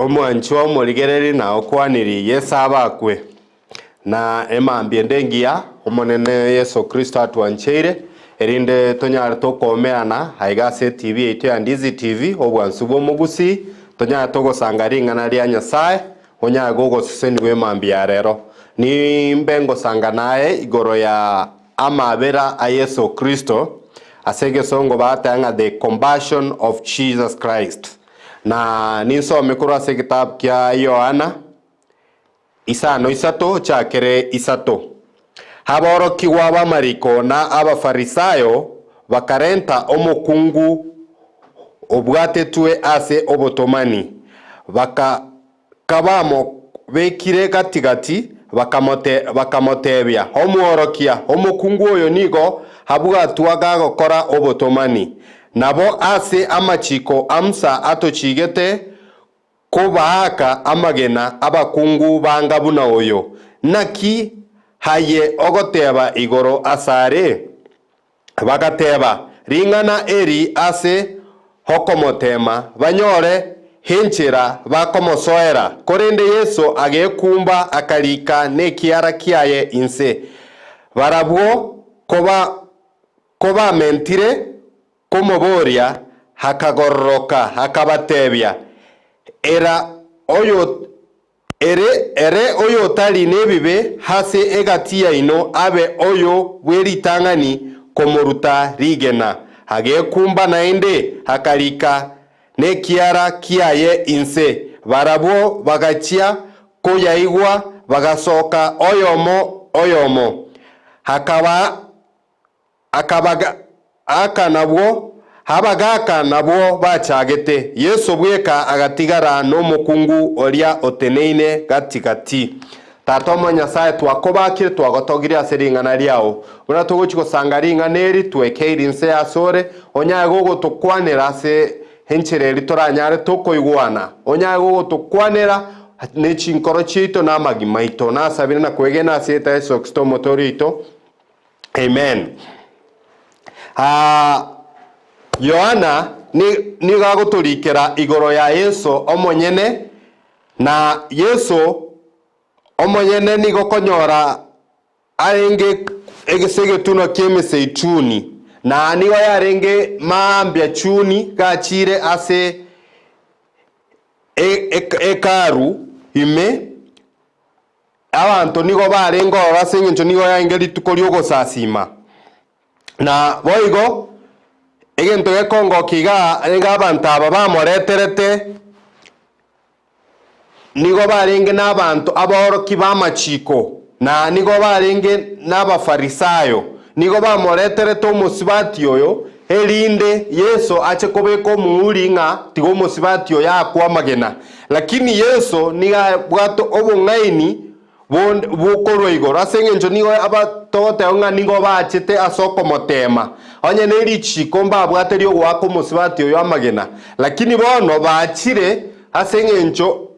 Omwanchwa omorigereri na okwaniri Yeso abakwe, na emambia ende engiya Omonene Yeso Kristo atwancheire, erinde tonyare tokoomerana aiga ase etibi yaito ya Ndizi TV, obwansu bw'omogusii, tonyare togosanga ring'ana ria Nyasae, onyare gogosesenigwa emambia ya rero. Nimbe ngosanga naye igoro ya amabera a Yeso Kristo, ase egesongo bagoteba ng'a the compassion of Jesus Christ. Na ninsome korwa ase egetabu kia Yohana isano isato ochakere isato. Aborokigwa b'amariko na Abafarisaayo bakarenta omokungu obwatetwe ase obotomani, baka kabamobekire gati-gati, bakamotebia, Omworokia, omokungu oyo nigo abwatwa gagokora obotomani. Nabo ase amachiko a Musa atochigete kobaaka amagena abakungu banga buna oyo. Naki aye ogoteba igoro asare? Bagateba ring'ana eri ase okomoteema, banyore enchera bakomosoera. Korende Yeso agekumba, akarika nekiara kiaye inse. Barabwo kobamentire komoboria, akagororoka, akabatebia, Era oyo Ere, ere oyotari nebibe ase egati yaino abe oyo bwe ritang'ani komoruta rigena. Agekumba naende, akarika nekiara kiaye inse. Barabwo bagachia koyaigwa, bagasoka oyomo oyomo, akaba. Akabagaaka nabwo, abagaaka nabwo bachagete, Yeso bweka agatigara nomokungu oria oteneine gati-gati. Tata omo Nyasae, twakobakire, twagotogirie ase ring'ana riao. Buna togochia gosanga ring'ana eri, twekeire inse asore, onyare gogotokwanera ase enchera eri toranyare tokoigwana, onyare gogotokwanera ne chinkoro chiaito na amagima aito. Nasabire na kwegena ase erieta Yeso Kristo Omotoori oito. Amen. Ah, Yohana nigo agotorikera igoro ya Yeso omonyene, na Yeso omonyene nigo konyora arenge ase egetunwa ki'Emeseituni, na nigo yarenge mambia chuni gachire ase Hekalu ime. Abanto nigo barenge ororo ase engencho nigo yarenge rituko ri'ogosasiima. Na boigo egento gekongokia iga nigo abanto aba bamoreterete nigo barenge nabanto abaorokia b'amachiko, na nigo barenge n'Abafarisayo. Nigo bamoreterete omosubati oyo, erinde Yeso ache kobeka omouri ng'a tiga omosubati oyo akwe amagena. Lakini Yeso nigo abwate obong'aini bonde bokorwa igoro, ase engencho nigo aba togoteba ng'a nigo bachete ase okomoteema, onye ne richiiko mbabwate ri'ogoaka omosubati oyo amagena. Lakini bono bachire ase engencho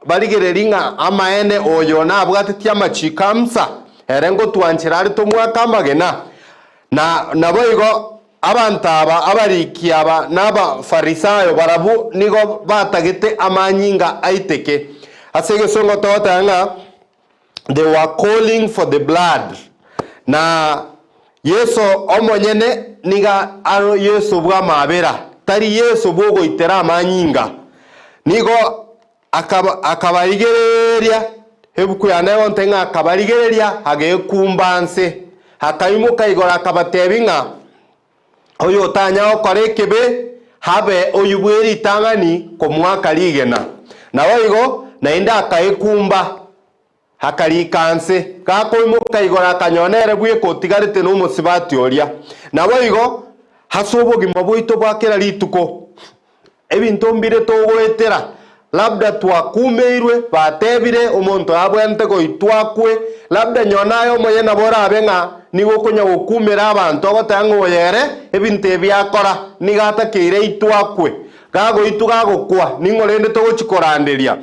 barigererie ng'a amaene oyo nabwatetie amachiiko a Musa, ere ngotwanchera are tomwake amagena. Na naboigo Abanto aba, abariki aba, na Abafarisayo, barabwo nigo batagete amanyinga aiteke. Ase egesongo togoteba ng'a they were calling for the blood. Na Yeso omonyene nigo are Yeso bw'amabera, tari Yeso bw'ogoitera amanyinga. Nigo akaba akabarigereria, ebuku yane egontebia ng'a akabarigereria agekumba nse, akaimoka igoro akabatebia ng'a oyotanya gokora ekebe abe oyio bwe ritang'ani komoaka rigena. Naboigo naende akaekumba, akarika nse, gakoimoka igoro akanyora nere bweka otigarete nomosibati oria. Naboigo ase obogima bwaito bwa kera rituko, Ebinto mbire togoetera, labda twakumeirwe, batebire, omonto oyo abwenerete goitwa akwe, labda nyowe naye omonyene nabo orabe ng'a nigo okonya gokumera abanto ogoteba ng'a oyo ere ebinto ebi akora nigo atakeire aitwe akwe. Gagoitwa gagokwa, ning'o rende togochia koranderia?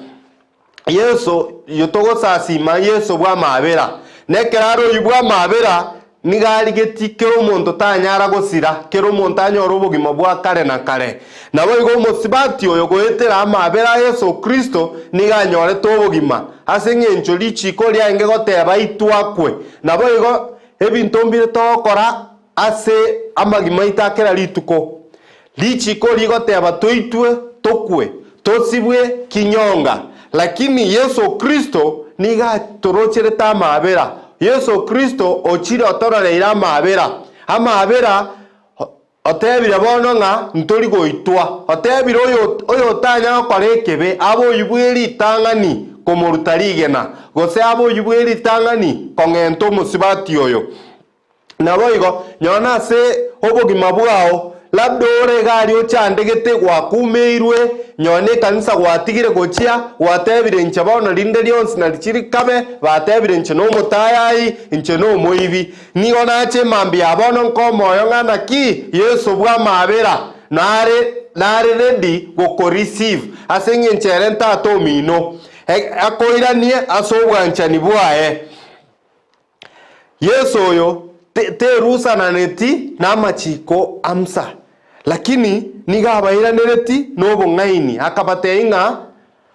Yeso, oyio togosasima, Yeso bw'amaabera. Na ekero are oyio bw'amaabera, Nigo arigetie kera omonto tanyara gosira, kera omonto anyore obogima bwa kare na kare. Naboigo omosibati oyo goetera amaabera a Yeso Kristo nigo anyorete obogima, ase engencho richiiko riaenge goteba itwakwe. Naboigo ebinto mbire togokora ase amagima aito a kera rituko. Richiiko rigoteba toitwe, tokwe, tosibwe kinyonga. Lakini Yeso Kristo nigo atorocherete amaabera. Yeso Kristo ochire otororeire amaabera. Amaabera otebire bono ng'a ntori goitwa. Otebire oyo oyotanya gokora ekebe abe oyio bwe ritang'ani komoruta rigena, gose abe oyio bwe ritang'ani kong'enta omosibati oyo. Naboigo, nyora ase obogima bwao, labda ore iga aria ochandegete, gwakumeirwe, nyora nekanisa gwatigire gochia, gwatebire inche bono rinde rionsi narichi rikabe, batebire inche nomotayayi, inche nomoibi. Nigo nache emambia ya bono nkomoyo ng'a naki Yeso bw'amaabera nare nare ready gokoreceive ase eng'encho ere ntata omino, akoiranie ase obwanchani bwaye. Yeso oyo terusananeti namachiko a Musa, lakini nigo abairanereti nobong'aini, akabatebia ng'a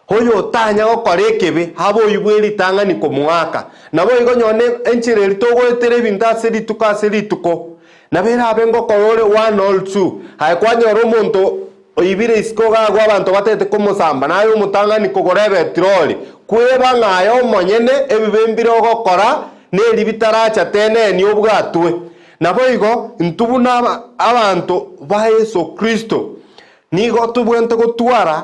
oyotanya gokora ekebe abe oyio bwe ritang'ani komoaka. Naboigo nyone enchera eria togoetera ebinto ase rituko ase rituko, nabo erabe ngokora ore one or two. Aye kwanyora omonto Oibire isiko gagwo abanto batete komosamba, naye omotang'ani kogora ebetiroli, kweba ng'a aye omonyene ebibe mbire ogokora, neri bitaracha teneni obwatwe. Naboigo intwe buna abanto ba Yeso Kristo, nigo tobwenerete gotwara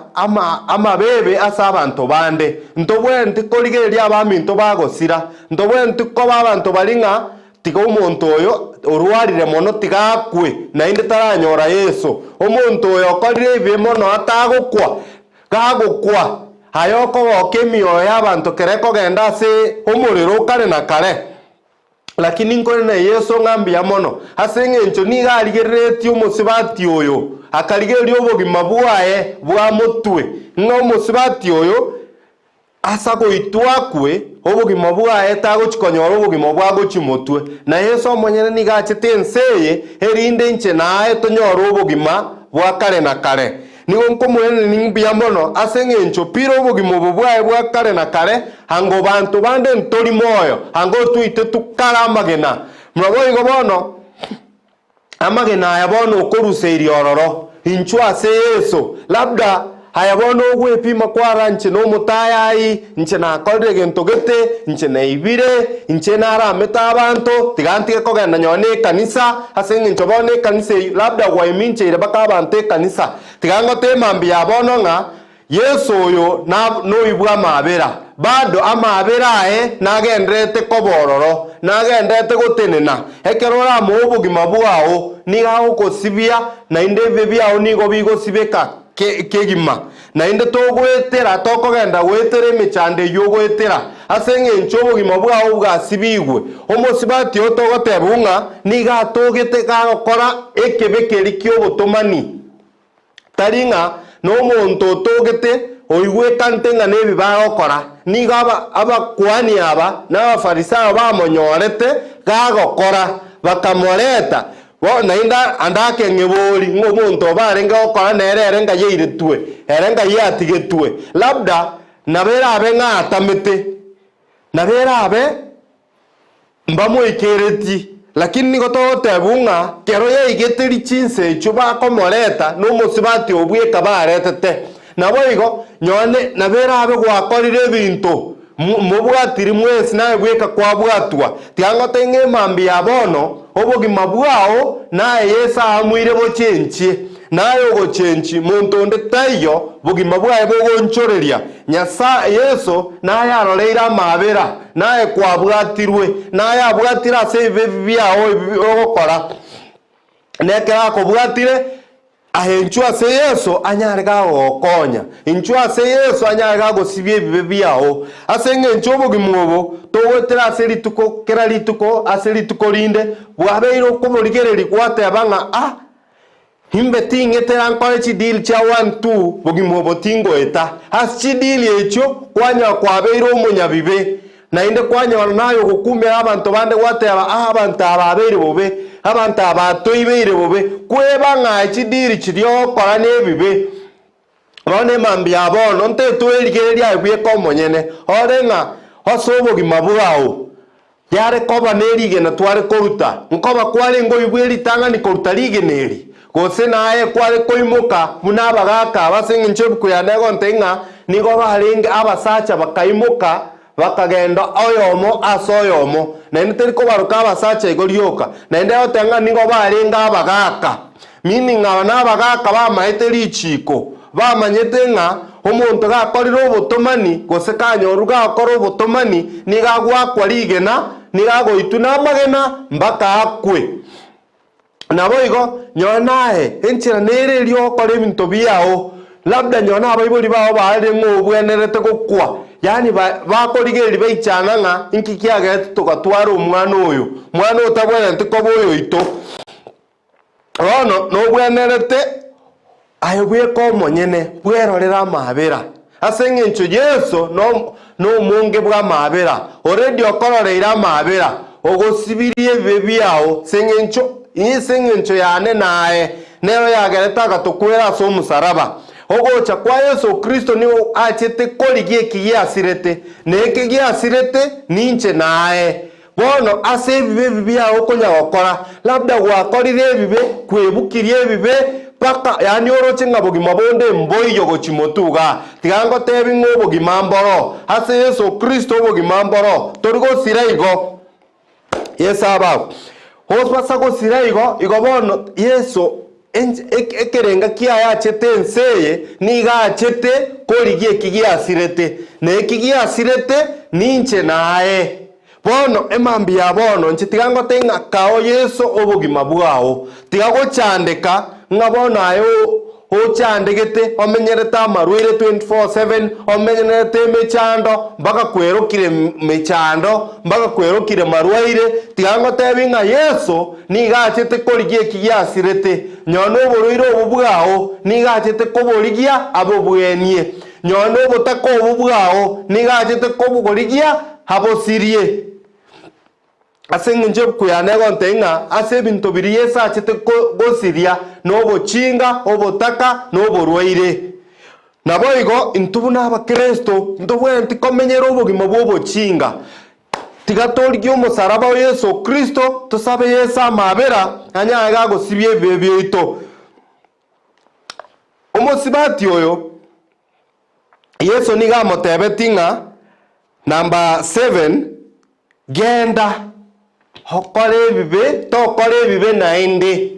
amabebe ase abanto bande. Ntobwenereti korigereria abaminto bagosira, ntobwenereti koba abanto baria ng'a Tiga omonto oyo orwarire mono tiga akwe, naende taranyora Yeso. Omonto oyo okorire ebibe mono atagokwa, gagokwa, aye okogoka emioyo y'abanto kera ekogenda ase omorero o kare na kare. Lakini nkorende Yeso ng'a mbuya mono, ase engencho nigo arigereretie omosibati oyo, akarigereria obogima bwaye bwa motwe, ng'a omosibati oyo Ase agoitwa akwe, obogima bwaye tagochi konyora obogima bwa gochia motwe. Na Yeso omonyene nigo achete ense eye, erinde inche na aye tonyore obogima bwa kare na kare. Nigo nkomoenenia mbuya mono ase engencho pire obogima obo bwaye bwa kare na kare, ango banto bande ntori moyo, ango twaite tukare amagena. Naboigo bono. Amagena aya bono okoruseirie ororo, inchwo ase Yeso. Labda aya bono ogwepima kwara inche nomotayai, inche nakorire gento gete, inche naibire, inche naramete abanto, tiga ntige kogenda nyowe na ekanisa, ase eng'encho bono ekanisa eyio, labda gwaimincheire mpaka abanto ekanisa. Tiga ngotebe mambia ya bono ng'a Yeso oyo noibwe amaabera, bado amaabera aye nagendererete koba ororo, nagendererete gotenena. Ekero oramoe obogima bwao, nigo agokosibia, naende ebibe biao nigo bigosibeka kegima. Naende togoetera, tokogenda goetera emechando eyio ogoetera, ase engencho obogima bwao bwasibigwe. Omosibati oo togotebigwa ng'a nigo atogete gagokora ekebe keria ki'obotomani. Tari ng'a nomonto otogete oigwekante ng'a nebibe agokora. Nigo abakuani aba na Abafarisayo bamonyorete gagokora, bakamoreta. Bono naende ande akeng'ebori ng'a omonto obo arenge gokora nere ere ng'a yairetwe, ere ng'a yatigetwe. Labda nabo erabe ng'a atamete, nabo erabe Mbamoikereti, lakini nigo togotebwa ng'a kero yaigeteri chinsa echio bakomoreta nomosubati oo bweka baretete. Naboigo, nyone nabo erabe gwakorire ebinto mobwatiri mwensi naye bweka kwabwatwa. Tiga ngotebie ng'a emambia ya bono obogima bwao naye Yeso aamuire bochenchie. Naye ogochenchi monto onde taiyo bogima bwaye bogonchoreria. Nyasae, Yeso, naye aroreire amaabera, naye kwabwatirwe, naye abwatire ase ebibe biao ebi ogokora. Na ekero akobwatire, aye inchuo ase Yeso anyare gagogokonya, inchuo ase Yeso anyare gagosibia ebibe biao. Ase engencho obogima obo togoetera ase rituko kera rituko ase rituko rinde, bwabeire okoborigereria gwateba ng'a ah, Imbe ting'etera nkore chideal chia one two bogima obo tingoeta. Ase chideal echio kwanyora kwabeire omonyabibe. Naende kwanyora naye ogokumera abanto bande gwateba, Ah, abanto aba abeire bobe, abanto aba batoibeire bobe. Kweba ng'a aye chidiri chiria ogokora nebibe. Bono emambia ya bono ntetwe erigereria aye bweka omonyene, ore ng'a ase obogima bwao yare koba nerigena tware koruta, nkoba kwarenge oibwe ritang'ani koruta rigena eri, gose naye kware koimoka buna abagaaka aba ase engencho ebuku yane egontebia ng'a nigo barenge abasacha bakaimoka bakagenda oyomo ase oyomo, naende teri kobaroka abasacha igo rioka, naende egoteba ng'a nigo barenge abagaaka, meaning aba nabagaaka bamaete richiiko, bamanyete ng'a omonto gakorire obotomani gose kanyorwa gakora obotomani nigo agoakwa rigena, nigo agoitwa namagena mpaka akwe. Naboigo, nyowe naye, enchera nere eria ogokora ebinto biao, labda nyowe nabaibori bao barire ng'a obwenerete gokwa, yaani ba bakorigereria baichana ng'a inki kiagerete togatwara omwana oyo, mwana otabwenereti koba oyoito. Bono nobwenerete aye bweka omonyene bwerorere amaabera, ase eng'encho Yeso no nomonge bw'amaabera, already okororeire amaabera, ogosibirie ebibe biao ase eng'encho ase eng'encho yane naye, nero yagerete agatokwera ase omosaraba. Ogocha kwa Yeso Kristo nigo achete korigia eki giasirete, na eke giasirete ninche naye. Bono ase ebibe ebi biao okonya gokora, labda gwakorire ebibe, kwebukirie ebibe, mpaka yaani oroche ng'a bogima bonde mboiyo gochia motwe igaa. Tiga ngotebi ng'a obogima mboro, ase Yeso Kristo obogima mboro, tori gosira igo. Yeso abao. Gosbasa gosira igo, igo bono Yeso ench ek ekerenga kiaye achete ense eye, nigo achete korigia eki giasirete, na eki giasirete ninche naye. Bono emambia ya bono inche tiga ngotebie ng'a kao Yeso obogima bwao, tiga gochandeka ng'a bono aye o ochandegete omenyerete amarwaire 24/7, omenyerete emechando mpaka kwerokire mechando, mpaka kwerokire marwaire, tiga ngotebi ng'a Yeso nigo achete korigia eki giasirete, nonye na oborwaire obo bwao nigo achete koborigia abobwenie, nonye na obotaka obo bwao nigo achete koborigia abosirie. Ase engencho ebuku yane egontebia ng'a ase ebinto biria Yeso achete gosiria nobochinga, obotaka, na oborwaire. Naboigo intwe buna abakristo ntobwenereti komenyera obogima bw'obochinga. Tiga torigie omosaraba o Yeso Kristo, tosabe Yeso amabera anyare gagosibia ebibe biaito. Omosibati oyo Yeso nigo amotebetie ng'a number 7, Genda, okore ebibe, tokora ebibe naende.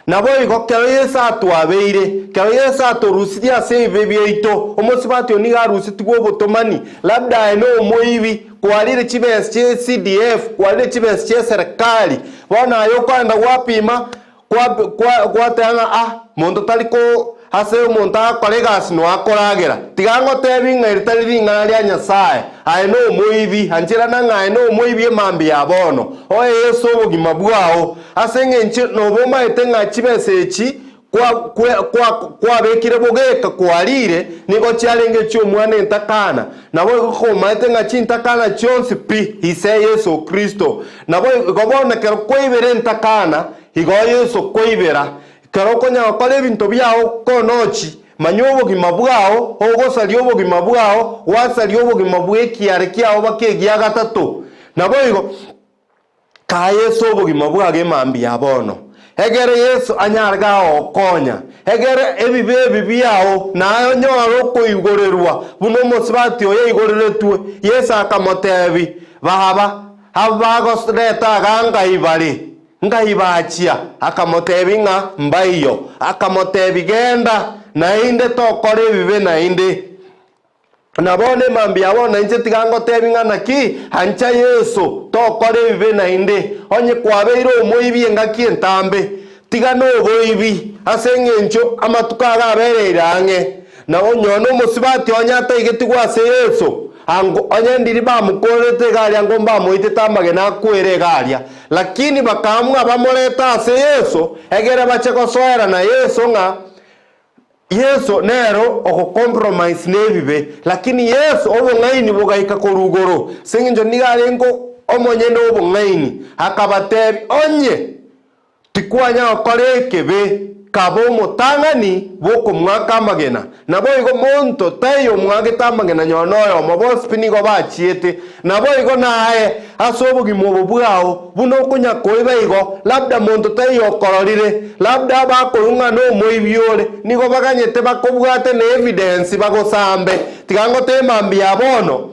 Naboigo kero Yeso atwabeire, kero Yeso atorusirie ase ebibe biaito, omosubati oyo nigo arusetigwe obotomani, labda aye nomoibi, kwarire chibesa chie CDF, kwarire chibesa chie serikali, bono aye okoenda gwapima Gwateba ng'a ah, monto tari ko ase omonto agakora egasi noe akoragera. Tiga ngotebi ng'a eri tari ring'ana ria Nyasae. Aye nomoibi, ancherana ng'a aye nomoibi emambia ya bono. Oe Yeso obogima bwao. Ase eng'encho noba omaete ng'a chibesa echi kwabekire bogeka kwarire nigo chiarenge echi'omwana entakana. Naboigo komaete ng'a chintakana chionsi pi ise Yeso Kristo. Naboigo bono ekero kwaibera entakana, igo Yeso kwaibera. Ekero okonyara gokora ebinto biao konochi, manya obogima bwao, ogosaria obogima bwao, gwasaria obogima bw'ekiare kiao baka egia gatato. Naboigo Kaa Yeso obogima bwage emambia ya bono, egere Yeso anyare gagokonya, egere ebibe ebi biao naye onyore okoigorerwa buna omosubati oyo aigoreretwe. Yeso akamotebi, Baba, aba bagoreta iga ngai bare? Ngai bachia? Akamotebi ng'a mbaiyo. Akamotebi, Genda, naende tokora ebibe naende. Na bono emambia ya bono inche tiga ngotebi ng'a naki, ancha Yeso, tokora ebibe naende. Onye kwabeire omoibi engaki entambe, tiga noboibi, ase engencho amatuko ago abereire ang'e. Na onye nomosubati onye ataigetigwe ase Yeso, ango onye ndiri bamokorerete iga aria ango mbamoitete amagena akwere iga aria. Lakini bakaamua bamorete ase Yeso, egere bache gosoera na Yeso ng'a. Yeso nero ogocompromise nebibe, lakini Yeso obong'aini bogaika korwa igoro, ase engencho nigo arenge omonyene obong'aini, akabatebia, Onye tikwanya gokora ekebe, kaba omotang'ani bw'okomwaka amagena. Naboigo monto taiyo omwagete amagena nonye noyomo, bonsi pi nigo bachiete. Naboigo naye, ase obogima obo bwao, buna okonya koiba igo, labda monto taiyo okororire, labda abakorwa ng'a nomoibi ore, nigo baganyete bakobwate ne evidence bagosambe. Tiga ngotebe mambia ya bono,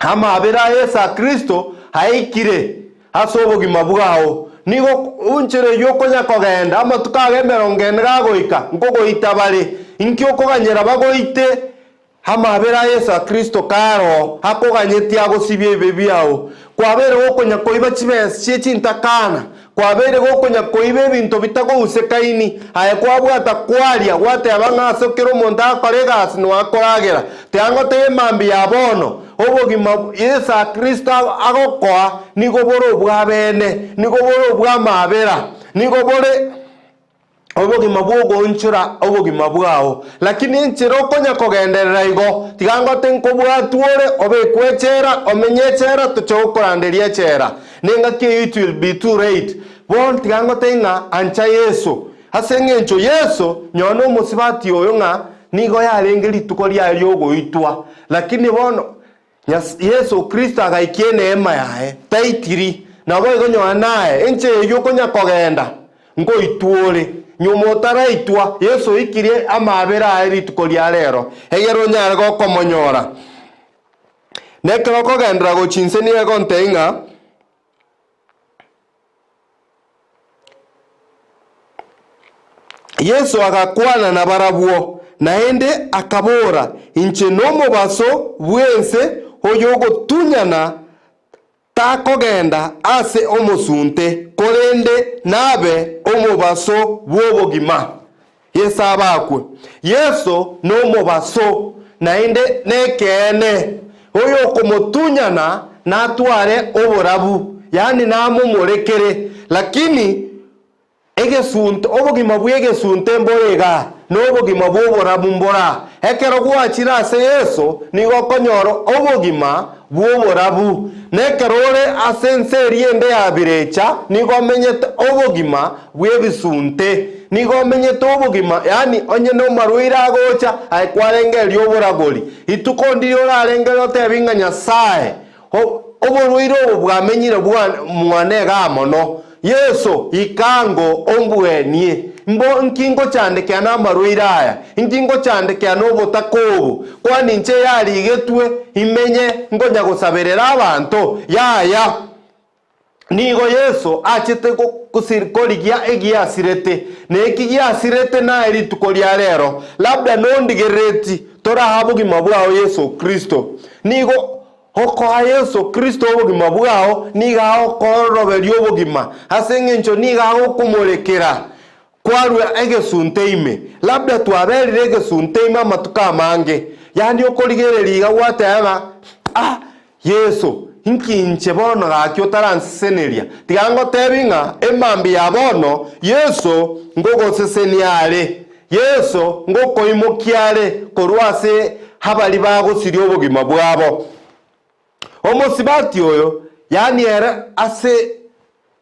amaabera a Yeso Kristo aikire ase obogima bwao. Nigo enchera eyio okonya kogenda, amatuko ago emerongo ene gagoika, nkogoita bare. Inki okoganyera bagoite? Amaabera a Yeso Kristo karoo akoganyetie agosibie ebibe biao. Kwabeire gokonya koiba chibesa chie chintakana, kwabeire gokonya koiba ebinto bitagousekaini, aye kwabwata kwaria, gwateba ng'a ase kera omonto agakora egasi noe akoragera. Tiga ngotebie mambia ya bono, obogima Yeso Kristo agokoa nigo bore obw'abeene, nigo bore obw'amaabera, nigo bore. obogima bw'ogoonchora obogima bwao. Lakini enchera okonya kogenderera igo, tiga ngote nkobwatwe ore, obekwe echela, omenye echela, toche gokoranderia echela. Nengaki eyio it will be too late. Bono tiga ngote ng'a ancha Yeso. Ase eng'encho Yeso, nyowe nomosibati oyo ng'a nigo yarenge rituko riaye riogoitwa. Lakini bono Nyas Yeso Kristo agaikia eneema yaye, taitiri, naboigo nyowe naye, enchera eyio okonya kogenda, nkoitwa ore. Nyuma otaraitwa, Yeso oikirie amaabera aye rituko ria rero, egere onyare gokomonyora. Nekero okogenderera gochia inse nigo egontebia ng'a. Yeso agakwana nabarabwo, naende akabora, Inche nomobaso bw'ense, oyogotunyana takogenda ase omosunte, korende nabe omobaso bw'obogima. Yeso abakwe. Yeso nomobaso, naende nekeene. Oyokomotunyana natware oborabu, yaani namomorekere. Lakini egesunte, obogima bw'egesunte mbore igaa, na obogima bw'oborabu mbore aa. Ekero gwachire ase Yeso, nigo okonyora obogima bw'oborabu. Na ekero ore ase ense eria ende ya birecha, nigo omenyete obogima bw'ebisunte. Nigo omenyete obogima, yaani onye nomarwaire agocha, aye kwarengereria oboragori. Rituko ndiria orarengererie otebi ng'a Nyasae, oborwaire obo bwamenyire mwane igaa mono. Yeso, ika ango ombwenie. Mbo nki ngochandekea namarwaire aya? Inki ngochandekea nobotaka obo? Kwani inche yarigetwe imenye nkonya gosaberera abanto? Yaya! Nigo Yeso achete korigia egiasirete, na eki giasirete naye rituko ria rero. Labda nondigerereti toraha bogima bwao Yeso Kristo. Nigo okoa Yeso Kristo obogima bwao nigo agokooroberia obogima, ase engencho nigo agokomorekera kwarua egesunte ime. Labda twaberire egesunte ime amatuko amange, yaani okorigereria iga gwateba ng'a ah Yeso, inki inche bono gaki otaranseseneria? Tiga ngotebi ng'a emambia ya bono Yeso ngogosesenia are. Yeso ngokoimokia are korwa ase abaria bagosiria obogima bwabo. Omosibati oyo, yaani ere ase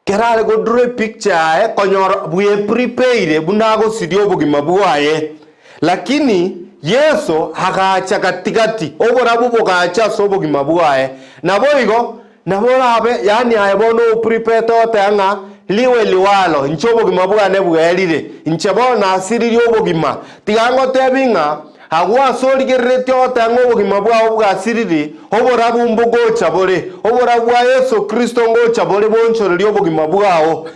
kero are godraw epicture yaye konyora bweprepaire buna agosiria obogima bwaye. Lakini Yeso agacha gati-gati, oborabu bogacha ase obogima bwaye. Naboigo nabo orabe, yaani aye bono oprepete goteba ng'a liwe liwalo, inche obogima bwane bwerire, inche bono nasiririe obogima. Tiga ngotebi ng'a agwo ase origereretie ogoteba ng'a obogima bwao bwasiriri, oborabu mbogocha bore, oborabu bwa Yeso Kristo ngocha bore boonchorerie obogima bwao.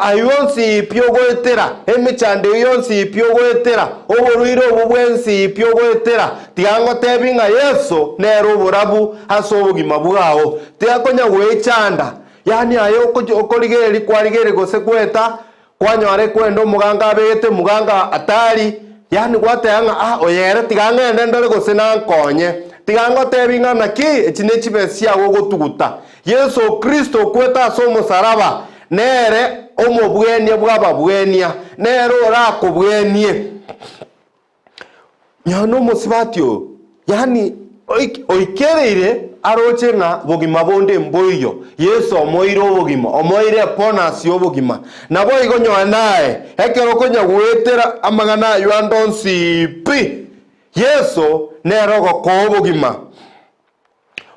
Ayio onsi pi ogoetera, emechando eyio yonsi pi ogoetera, oborwaire obwo bwensi pi ogoetera, tiga ngotebi ng'a Yeso nere oborabu ase obogima bwao. Tiga konya goechanda, yaani aye okorigereria kwarigereria gose goeta, kwanyora ekwenda omoganga abegete, omoganga atari, yaani gwateba ng'a ah oyo ere tiga ng'ende ndore gose nankonye. Tiga ngotebi ng'a naki echi ne chibesa chiago ogotuguta. Yeso Kristo okwete ase omosaraba nere omobwenia bw'ababwenia, nere orakobwenie. Nyowe nomosubati oyo, yaani oikereire aroche ng'a bogima bonde mboiyo, Yeso omoeire obogima, omoeire ebonus y'obogima. Naboigo nyowe naye, ekero okonya goetera amang'ana ayio ande onsi pi, Yeso nere ogokoa obogima.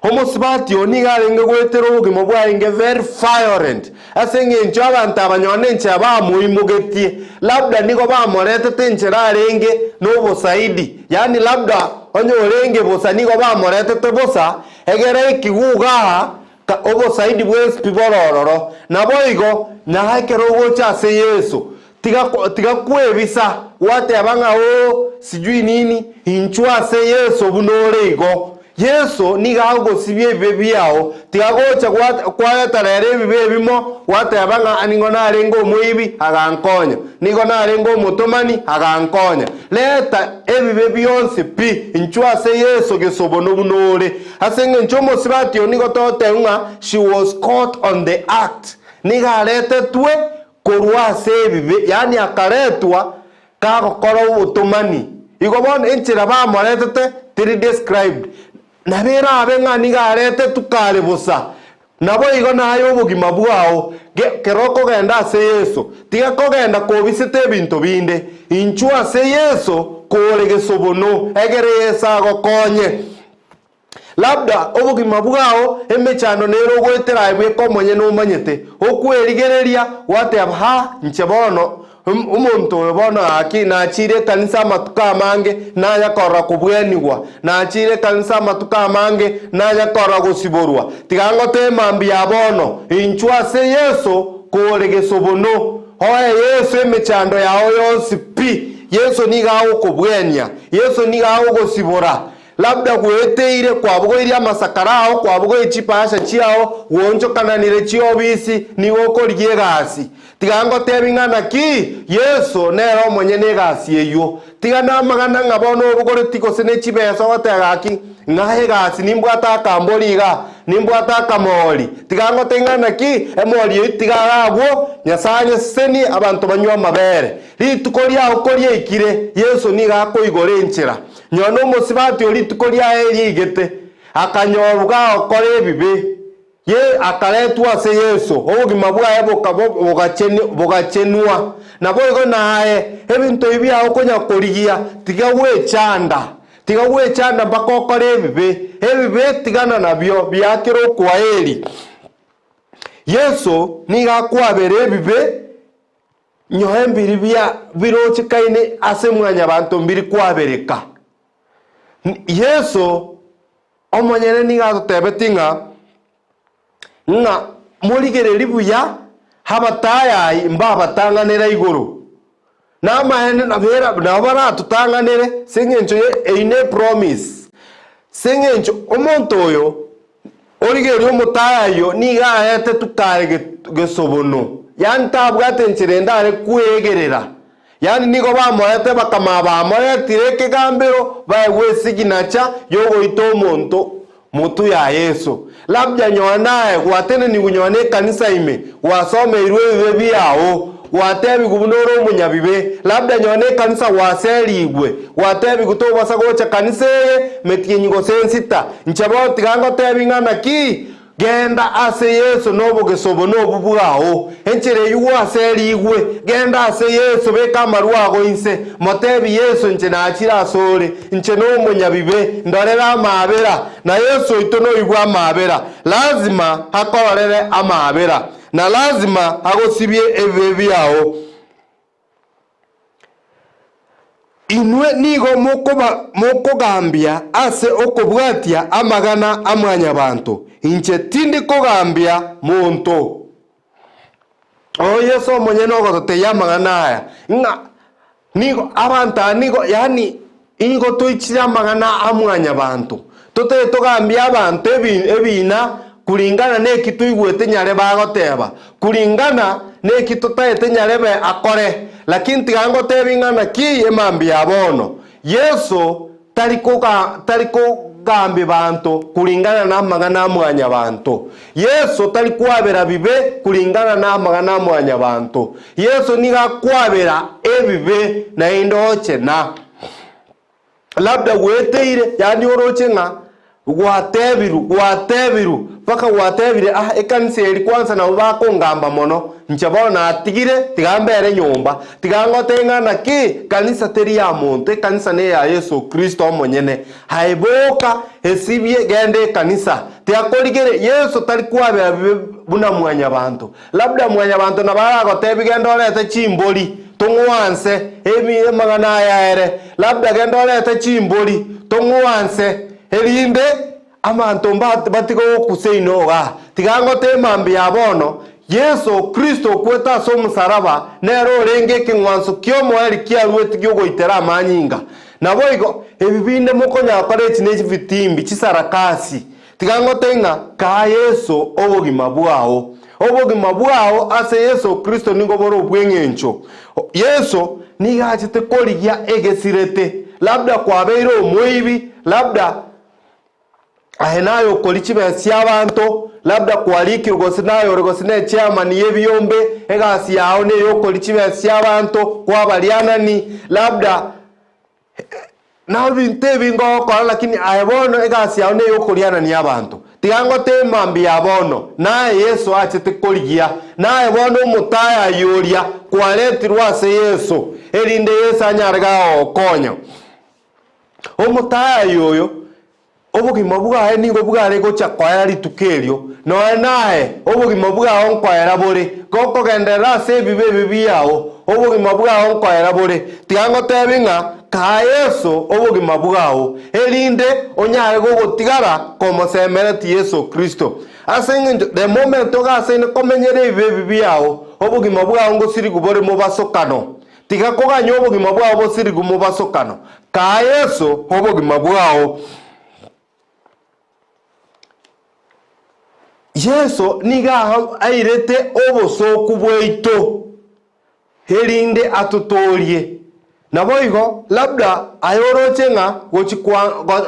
Omosubati oo nigo arenge goetera obogima bwarenge very violent, ase eng'encho abanto aba nonye nenchera bamoimogetie, labda nigo bamoretete enchera arenge nobosaidi, yaani labda onye orenge bosa nigo bamoretete bosa, egere ekiguga aa ka obosaidi bwensi pi bore ororo. Naboigo, nyaga ekero ogocha ase Yeso, tiga tiga kwebisa gwateba ng'a oo sijui nini, inchwo ase Yeso buna ore igo. Yeso nigo agogosibia ebibe biao, tiga gocha kwareta rero ebibe ebimo, gwateba ng'a nigo narenge omoibi, agankonya, nigo narenge omotomani, agankonya. Reta ebibe bionsi pi, inchwo ase Yeso gesobono buna ore. Ase engencho omosubati oyo nigo togotebwa ng'a she was caught on the act, nigo aretetwe korwa ase ebibe, yaani akaretwa kagokora obotomani. Igo bono enchera bamoretete teri described. Nabo erabe ng'a nigo aretetwe kare bosa. Naboigo naye obogima bwao, kero okogenda ase Yeso, tiga kogenda kobisete ebinto binde. Inchuo ase Yeso kore gesobono, egere Yeso agokonye. Labda obogima bwao emechando nere ogoetera aye bweka omonyene omanyete, okwerigereria gwateba ha inche bono omonto oyo bono gaki nachire ekanisa amatuko amange nanya korora kobwenigwa, nachire ekanisa amatuko amange nanya korora gosiborwa, tiga ngotebe mambia bono, inchwo ase Yeso kore gesobono, oe Yeso emechando yao yonsi pi, Yeso nigo agokobwenia, Yeso nigo agogosibora. Labda gweteire, kwabogoirie amasakara ao, kwabogoirie chipasha chiao, gwoonchokananire chiobisi, nigo okorigia egasi. Tiga ngotebi ng'a naki Yeso nere omonyene egasi eyio. Tiga namang'ana ng'a bono obogoretie gose ne chibesa ogoteba gaki, ng'a egasi nimbwate akambori iga, nimbwate akamori. Tiga ngotebi ng'a naki emori eyio tiga iga agwo, Nyasae anyesesenie, abanto banywe amabere. Rituko riao koriaikire, Yeso nigo akoigora enchera. Nyowe nomosibati o rituko riaye riaigete, akanyorwa gagokora ebibe, ye akaretwa ase Yeso, obogima bwaye bokaba bogachenwa. Naboigo naye, ebinto ebi biao okonya korigia, tiga gwechanda, tiga gwechanda mpaka okore ebibe, ebibe tigana nabio, biakera okwaeri. Yeso nigo akwabera ebibe. Nyoe mbiri bia birochekaine ase mwanyabanto mbiri kwabereka. Yeso omonyene nigo atotebeti ng'a ng'a morigererie buya abatayai mbabatang'anera igoro. Namaene nabera nabo baratotang'anere ase eng'encho ye eyio ne promise. Ase eng'encho omonto oyo Origereria omotayayio nigo aetetwe kare gesobono, yaani tabwate enchera ende are kweegerera. Yaani nigo bamoete bakamanya bamoretire ekegambero baegwe esignature yogoita omonto motwe ya Yeso. Labda nyowe naye gwatenenigwe nyowe nekanisa ime, gwasomeirwe ebibe biao, gwatebigwe buna ore omonyabibe, labda nyowe nekanisa gwaserigwe, Gwatebigwe tobasa gocha kanisa eye metienyi gose ensita. Inche bono tiga ngotebi ng'a naki, genda ase Yeso nobogeso obo nobu bwao. Enchera eyio gwaserigwe, genda ase Yeso, beka amarwa ago inse, motebi Yeso inche nachire asore, inche nomonyabibe, ndorere amaabera. Na Yeso oito noigwe amaabera. Lazima akororere amaabera, na lazima agosibie ebibe biao. Inwe nigo mokogambia ase okobwatia amagana a mwanyabanto, inche tindi kogambia monto. Oyo Yeso omonyene ogototebia amang'ana aya, ng'a nigo abanto aba nigo yaani nigo toichire amang'ana a mwanyabanto, totari togambie abanto ebiina kuringana neki toigwete nyarebe agoteba, kuringana neki totaete nyarebe akore. Lakini tiga ngotebi ng'a naki emambia ya bono, Yeso tari tari kogambia banto kuringana namang'ana a mwanyabanto. Yeso tari kwabera bibe kuringana namang'ana a mwanyabanto. Yeso nigo akwabera ebibe naende ochena. Labda gweteire, yaani oroche ng'a gwatebirwe, gwatebirwe, mpaka gwatebire ah ekanisa eri kwansa nabo bakongamba mono, inche bono natigire tiga mbere nyomba, tiga ngotebe ng'a naki kanisa teri ya monto, ekanisa neya Yeso Kristo omonyene. Aye boka, esibie, genda ekanisa, tiga korigere, Yeso tari kwabera bibe buna mwanyabanto. Labda mwanyabanto nabo aragotebie genda orete chimbori, tong'wanse, ebi amang'ana aya ere. Labda genda orete chimbori, tong'wanse, erinde abanto mba batige gokusa inwe igaa. Tiga ngotebie mambia bono, Yeso Kristo okwete ase omosaraba nere orenge ekeng'wanso ki'omoerio kiaruete gi'ogoitera amanyinga. Naboigo, ebi binde mokonyara gokora echi ne chibitimbi, chisarakasi, Tiga ngotebie ng'a kaa Yeso obogima bwao. Obogima bwao ase Yeso Kristo nigo bore obw'eng'encho. Yeso nigo achete korigia egesirete, labda kwabeire omoibi, labda aye naye okoria chibesa chi'abanto, labda kwarikirwe gose naye ore gose ne chairman y'ebiombe, egasi yao neyokoria chibesa chi'abanto, kwabarianani, labda Na ebinto ebi ngogokora, lakini aye bono egasi yao ney'okorianania abanto. Tiga ngotebe mambia bono, naye Yeso achete korigia, naye bono omotayayi oria kwaretirwe ase Yeso, erinde Yeso anyare gagogokonya. Omotayayi oyo Obogima bwaye nigo bware gocha koera rituko erio, nonya naye obogima bwao nkoera bore, gokogenderera ase ebibe ebi biao, obogima bwao nkoera bore. Tiga ngotebi ng'a kaa Yeso obogima bwao, erinde onyare gogotigara komosemeretie Yeso Kristo. Ase engencho the moment ogasaine komenyera ebibe ebi biao, obogima bwao ngosirigwe bore mobasokano. Tiga koganya obogima bwao bosirigwe mobasokano. Kaa Yeso obogima bwao. Yeso nigo airete obosooku bwaito, erinde atotoorie. Naboigo, labda aye oroche ng'a gochi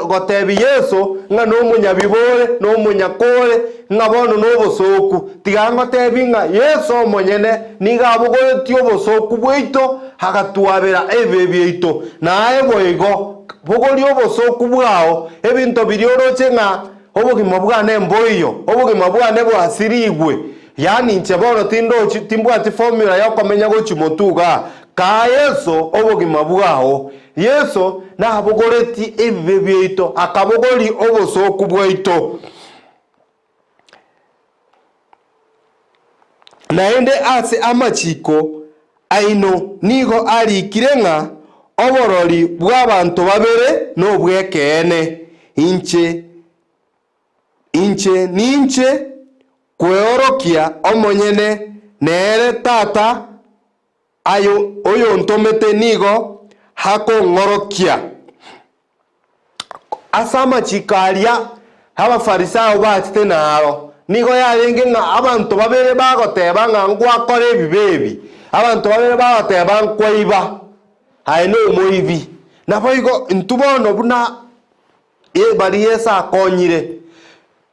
gotebia Yeso ng'a nomonyabibe ore, nomonyakore, ng'a bono nobosooku, tiga ngotebi ng'a Yeso omonyene nigo abogoretie obosooku bwaito, agatwabera ebibe biaito. Naye boigo, bogoria obosooku bwao, ebinto biria oroche ng'a obogima bwane mboiyo, obogima bwane bwasirigwe, yaani inche bono tindochi, timbwati formula yokomenya gochia motwe igaa. Kaa Yeso obogima bwao. Yeso nabogoretie ebibe biaito, akabogoria obosooku bwaito. Naende ase amachiko aino nigo arikire ng'a oborori bw'abanto babere nobw'ekeene. Inche, inche ninche kweorokia omonyene, nere Tata aye oyontomete nigo akong'orokia. Ase amachiko aria Abafarisao bachete naro, nigo yarenge ng'a abanto babere bagoteba ng'a ngwakora ebibe ebi, abanto babere bagoteba nkwaiba, aye nomoibi. Naboigo intwe bono buna baria Yeso akonyire,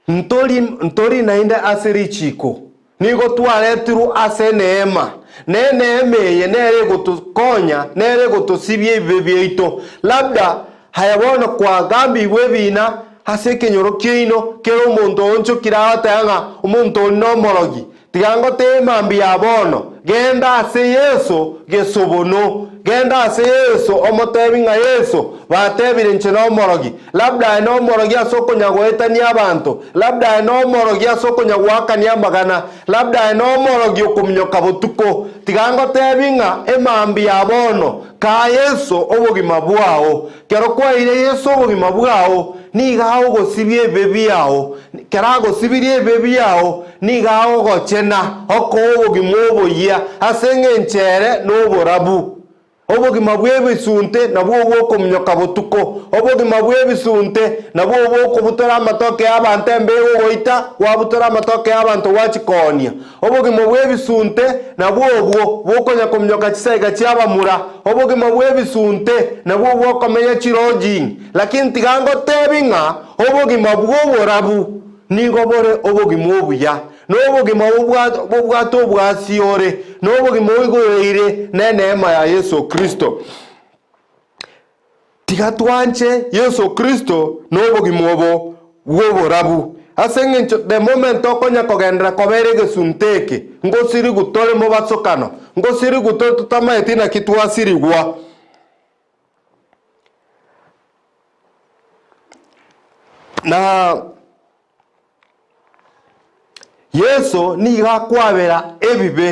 Ntori, ntori naende ase richiko, nigo twaretirwe ase eneema, na eneema eye nere egotokonya, nere egotosibia ebibe biaito. Labda aye bono kwagambigwe ebiina ase ekenyoro kiaino, kera omonto oonchokire agoteba ng'a omonto oria nomorogi, Tiga ngotebie mambia ya bono, genda ase Yeso gesobono, genda ase Yeso omotebi ng'a Yeso, batebire inche nomorogi. Labda aye nomorogi ase okonyagoetania abanto, labda aye nomorogi ase okonyagoakania amagana, labda aye nomorogi okominyoka botuko. Tiga ngotebi ng'a emambia ya bono, kaa Yeso obogima bwao. Kero kwaeire Yeso obogima bwao, nigo agogosibia ebibe biao. Kero agosibirie ebibe biao, nigo agogochena, okoa obogima oboyia, ase engencho ere noborabu. Obogima bw'ebisunte nabwo obw'okominyoka botuko, obogima bw'ebisunte nabwo obw'okobutora amatoke y'abanto embe egogoita, gwabutora amatoke y'abanto gwachikoonia. Obogima bw'ebisunte nabwo obwo bw'okonya kominyoka chisaiga chi'abamura, obogima bw'ebisunte nabwo obw'okomenya chilodging. Lakini tiga ngotebi ng'a obogima bw'oborabu nigo bore obogima obuya, na obogima bobwate obwasiore, na obogima oigoreire neneema ya Yeso Kristo. Tiga twanche Yeso Kristo na obogima obo bw'oborabu. Ase engencho the moment okonya kogenderera kobera egesunte eke, ngosirigwa tore mobasokano, ngosirigwa tore totamaeti naki twasirigwa. Na Yeso nigo akwabera ebibe,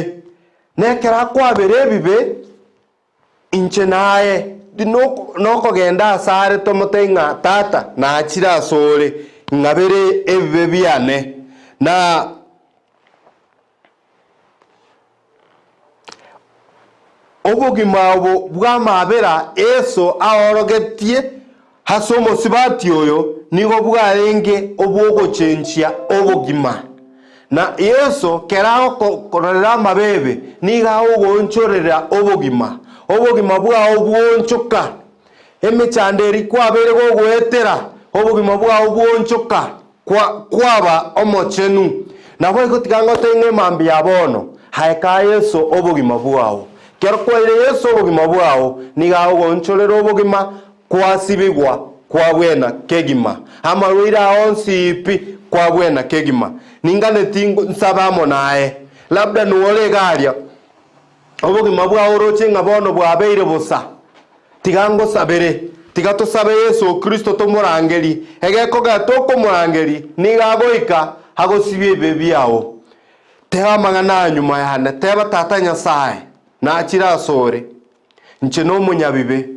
na ekero akwabera ebibe, Inche naye nokogenda asare tomotebie ng'a Tata, nachire asore, ing'abere ebibe biane, na obogima obo bw'amabera Yeso aorogetie ase omosubati oyo nigo bwarenge obw'ogochenchia obogima. Na Yeso kera agokororera amabeebe, nigo agogoonchorera obogima, obogima bwao bwoonchoka. Emechando eria kwabeire gogoetera, obogima bwao bwoonchoka, kwa kwaba omochenu. Naboigo tiga ngotebie ng'a emambia ya bono, aye kaa Yeso obogima bwao. Kero kwaeire Yeso obogima bwao, nigo agogoonchorera obogima, Kwasibigwa kwabwena kegima, amarwaire ao onsi pi kwabwena kegima. Ninganeti nsabe amo naye. Labda nore iga aria, obogima bwao oroche ng'a bono bwabeire bosa. Tiga ngosabere, tiga tosabe Yeso Kristo tomorangerie. Egekogera tokomorangeria, nigo agoika agosibie ebibe biao. Teba amang'ana aya nyuma yane, teba Tata Nyasae, nachire asore. Inche nomonyabibe,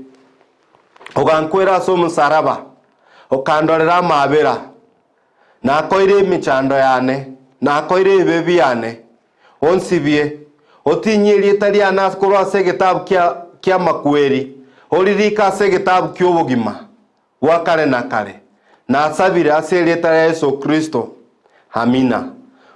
ogankwera ase omosaraba, okandorera amaabera, nakoire emechando yane, nakoire ebibe biane, onsibie, otinyie erieta riane ase korwa ase egetabu kia ki'amakweri, oririke ase egetabu ki'obogima bwa kare na kare. Nasabire ase erieta ria Yeso Kristo. Amina.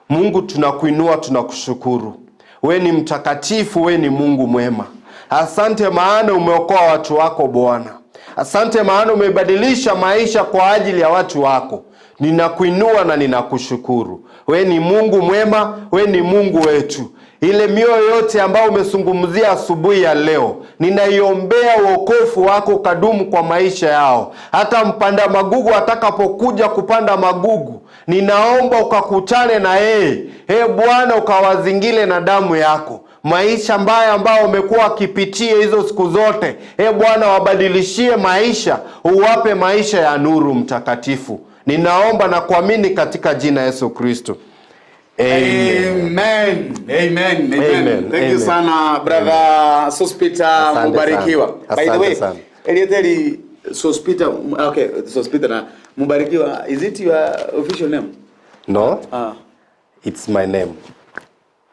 Mungu tunakuinua tunakushukuru. We ni mtakatifu, we ni Mungu mwema. Asante maana umeokoa watu wako Bwana. Asante maana umebadilisha maisha kwa ajili ya watu wako. Ninakuinua na ninakushukuru. We ni Mungu mwema, we ni Mungu wetu. Ile mioyo yote ambayo umezungumzia asubuhi ya leo, ninaiombea wokovu wako ukadumu kwa maisha yao. Hata mpanda magugu atakapokuja kupanda magugu, ninaomba ukakutane na yeye. E Bwana, ukawazingile na damu yako maisha mbaya ambayo wamekuwa wakipitia hizo siku zote. E Bwana, wabadilishie maisha, uwape maisha ya nuru mtakatifu. Ninaomba na kuamini katika jina Yesu Kristo. Amen. Amen. Amen. Amen. Amen. Thank you Amen. sana brother Sospita Asante Mubarikiwa. sana. By the Asante way, sana. Elieteri Sospita okay, Sospita na Mubarikiwa, is it your official name? No, Ah. it's my name.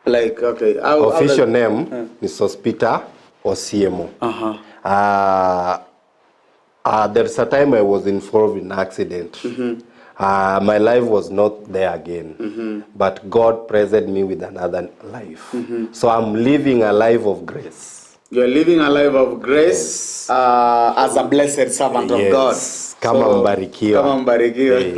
Like okay. How, how Official does- name Eh. ni Sospita Osiemo. Uh-huh. There's a time I was involved in accident. My life was not there again. But God presented me with another life. So I'm living a life of grace. You are living a life of grace as a blessed servant of God. Yes. Kama mbarikiwa. Kama mbarikiwa. Eh.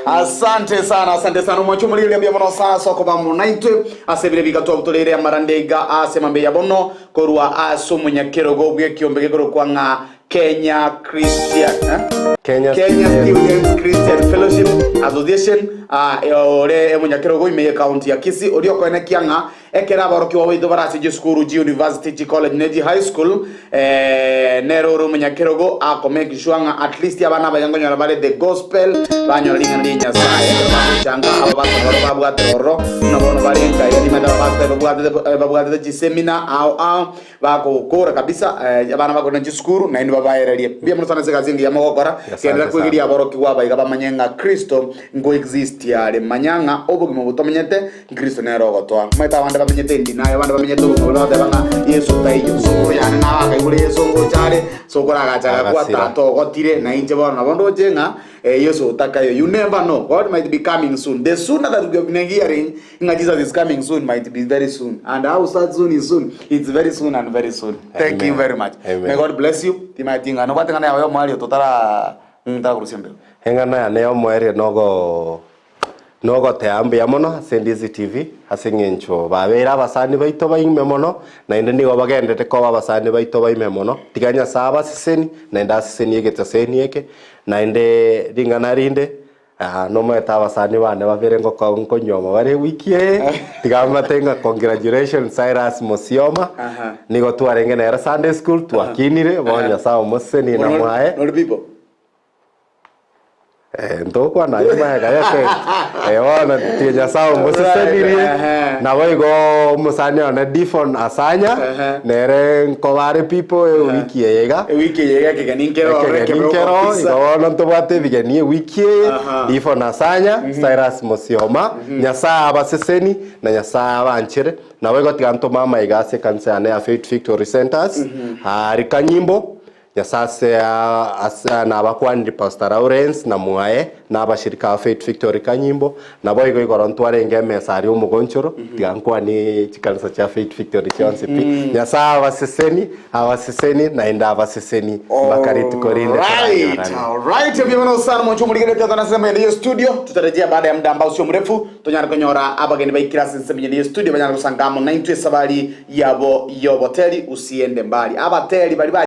Asante sana, asante sana. Omwachomorire mbuya mono sasa okoba monaitwe ase bire bigatwabutoreire amarande iga ase mambeya bono korwa ase omonyakerogo bw'ekiombe gekorokwa ng'a Kenya Christian eh? Kenya Kenya Student. Students Christian Fellowship Association ah, ore omonyakerogo ime ye county ya Kisii oria okoenekia ng'a Ekero aborokigwa baito bare ase chisukuru, chiuniversity, chicollege ne chihigh school, nere ore omonyakerogo ako make sure ng'a at least abana abaye nkonyora bare the gospel, banyora ring'ana ria Nyasaye ekero bagochanga aba basoma baria babwatire ororo, buna bono bare nka iga nimanyete abapastor babwatete babwatete chiseminar ao ao, bagokora kabisa abana bakore ne chisukuru naende babaererie. Mbuya mono sana ase egasi engiya mogokora, Asante genderera kwegeria sana. aborokigwa aba iga bamanye ng'a Kristo nko exist are, manya ng'a obogima obo tomenyete Kristo nere ogotoa. Omanyete abande bamenyete endini aye, abande bamenyete obogima boria bagoteba ng'a Yeso taiyo. Sokoro yane nabo akaigure Yeso ngocha are, sokoro agacha agakwa Agasira. tata ogotire, na inche bono nabo ndoche ng'a eh, Yeso otakaiyo. You never know, God might be coming soon. The sooner that we have been hearing ng'a Jesus is coming soon might be very soon. And how sad soon is soon, it's very soon and very soon. Thank you Amen. very much. Amen. May God bless you. Timanyeti ng'a nobwate ng'a naye oyomo aria totara ntarakorusia mbeo. Eng'ana yane yomoerio nogo. Nogoteba mbuya mono ase Ndizi TV ase eng'encho babeire abasani baito baime mono, naende nigo bagenderete koba abasani baito baime mono. Tiga Nyasae abaseseni, naende asesenie egeteseni eke, naende ring'ana rinde nomoete abasani bane babere ngoko nkonyuoma bare ewiki eye, tiga mbate ng'a congratulations Cyrus Musioma, nigo twarenge nere Sunday school twakinire, bono Nyasae omosesenie na mwaye. Nori people. Eh, ntokwana aye magega yase eh, bono tiga nyasaye omosesenirie Ehe. nabo igo omosani one Difon Asanya Ehe. nere nkoba are people ewiki eye iga Ewiki eye iga ekegeni nkero ororo ekegeni ekebe nkero kabisa. igo bono ntobwate ebigeni ewiki eye Aha. Difon Asanya Cyrus Musioma Nyasaye abaseseni na Nyasaye abanchere nabo igo tiga ntome amaiga ase ekanisa yane ya Faith Victory Centers aria Kanyimbo Nyasae ase ase nabakwanire Pastor Lawrence na mwaye na abashirika ba Faith Victory Kanyimbo, naboigo igoro ntwarenge emesa aria omogonchoro, tiga nkwanie chikanisa chia Faith Victory chionsi pi. Nyasae abaseseni, abaseseni, naende abaseseni mpaka rituko rinde Alright, toranyorane. alright, mbuya mono sana mwancho omorigereria totana ase ensemo ye studio tutarejea baada ya muda ambao sio mrefu tonyare konyora abageni baikire ase ensemo ye studio banyare gosanga amo naintwe esabari yabo y'oboteri usiende mbali abateri bari ba.